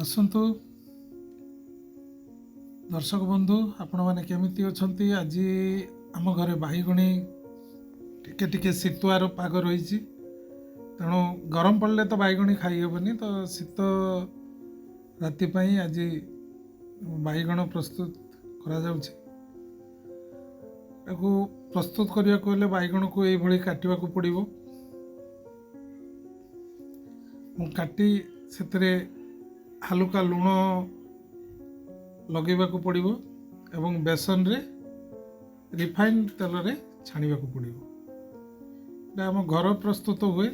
ଆସନ୍ତୁ ଦର୍ଶକ ବନ୍ଧୁ, ଆପଣମାନେ କେମିତି ଅଛନ୍ତି? ଆଜି ଆମ ଘରେ ବାଇଗଣୀ, ଟିକେ ଟିକେ ଶୀତୁଆର ପାଗ ରହିଛି, ତେଣୁ ଗରମ ପଡ଼ିଲେ ତ ବାଇଗଣୀ ଖାଇ ହେବନି। ତ ଶୀତ ରାତି ପାଇଁ ଆଜି ବାଇଗଣ ପ୍ରସ୍ତୁତ କରାଯାଉଛି। ତାକୁ ପ୍ରସ୍ତୁତ କରିବାକୁ ହେଲେ ବାଇଗଣକୁ ଏଇଭଳି କାଟିବାକୁ ପଡ଼ିବ। ମୁଁ କାଟି ସେଥିରେ ହାଲୁକା ଲୁଣ ଲଗାଇବାକୁ ପଡ଼ିବ ଏବଂ ବେସନରେ ରିଫାଇନ୍ ତେଲରେ ଛାଣିବାକୁ ପଡ଼ିବ। ଏଇଟା ଆମ ଘର ପ୍ରସ୍ତୁତ ହୁଏ।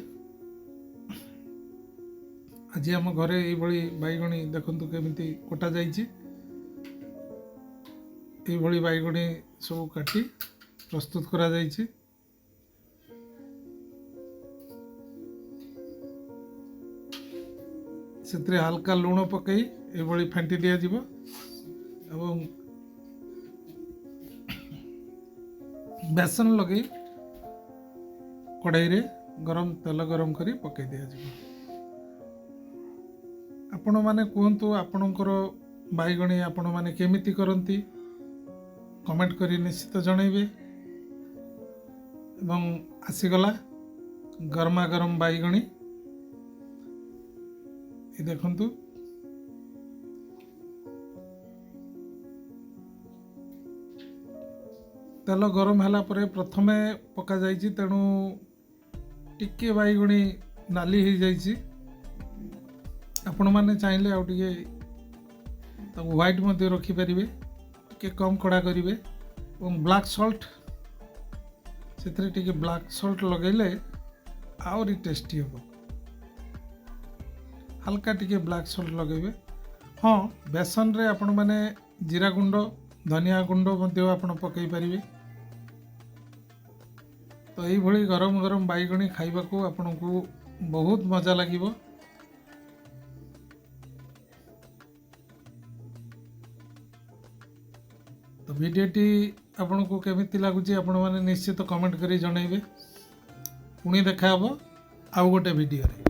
ଆଜି ଆମ ଘରେ ଏଇଭଳି ବାଇଗଣୀ ଦେଖନ୍ତୁ କେମିତି କଟା ଯାଇଛି। ଏଇଭଳି ବାଇଗଣୀ ସବୁ କାଟି ପ୍ରସ୍ତୁତ କରାଯାଇଛି। ସେଥିରେ ହାଲକା ଲୁଣ ପକାଇ ଏଇଭଳି ଫେଣ୍ଟି ଦିଆଯିବ ଏବଂ ବେସନ ଲଗାଇ କଢ଼େଇରେ ଗରମ ତେଲ ଗରମ କରି ପକାଇ ଦିଆଯିବ। ଆପଣମାନେ କୁହନ୍ତୁ, ଆପଣଙ୍କର ବାଇଗଣୀ ଆପଣମାନେ କେମିତି କରନ୍ତି, କମେଣ୍ଟ କରି ନିଶ୍ଚିତ ଜଣାଇବେ। ଏବଂ ଆସିଗଲା ଗରମା ଗରମ ବାଇଗଣୀ। ଏ ଦେଖନ୍ତୁ, ତେଲ ଗରମ ହେଲା ପରେ ପ୍ରଥମେ ପକାଯାଇଛି, ତେଣୁ ଟିକେ ବାଇଗଣୀ ନାଲି ହେଇଯାଇଛି। ଆପଣମାନେ ଚାହିଁଲେ ଆଉ ଟିକେ ତାକୁ ହ୍ୱାଇଟ୍ ମଧ୍ୟ ରଖିପାରିବେ, ଟିକେ କମ୍ କଡ଼ା କରିବେ। ଏବଂ ବ୍ଲାକ୍ ସଲ୍ଟ, ସେଥିରେ ଟିକେ ବ୍ଲାକ୍ ସଲ୍ଟ ଲଗାଇଲେ ଆହୁରି ଟେଷ୍ଟି ହେବ। ହାଲକା ଟିକେ ବ୍ଲାକ୍ ସଲ୍ଟ ଲଗାଇବେ। ହଁ, ବେସନରେ ଆପଣମାନେ ଜିରା ଗୁଣ୍ଡ, ଧନିଆ ଗୁଣ୍ଡ ମଧ୍ୟ ଆପଣ ପକାଇ ପାରିବେ। ତ ଏଇଭଳି ଗରମ ଗରମ ବାଇଗଣୀ ଖାଇବାକୁ ଆପଣଙ୍କୁ ବହୁତ ମଜା ଲାଗିବ। ତ ଭିଡ଼ିଓଟି ଆପଣଙ୍କୁ କେମିତି ଲାଗୁଛି, ଆପଣମାନେ ନିଶ୍ଚିତ କମେଣ୍ଟ କରି ଜଣାଇବେ। ପୁଣି ଦେଖା ହେବ ଆଉ ଗୋଟେ ଭିଡ଼ିଓରେ।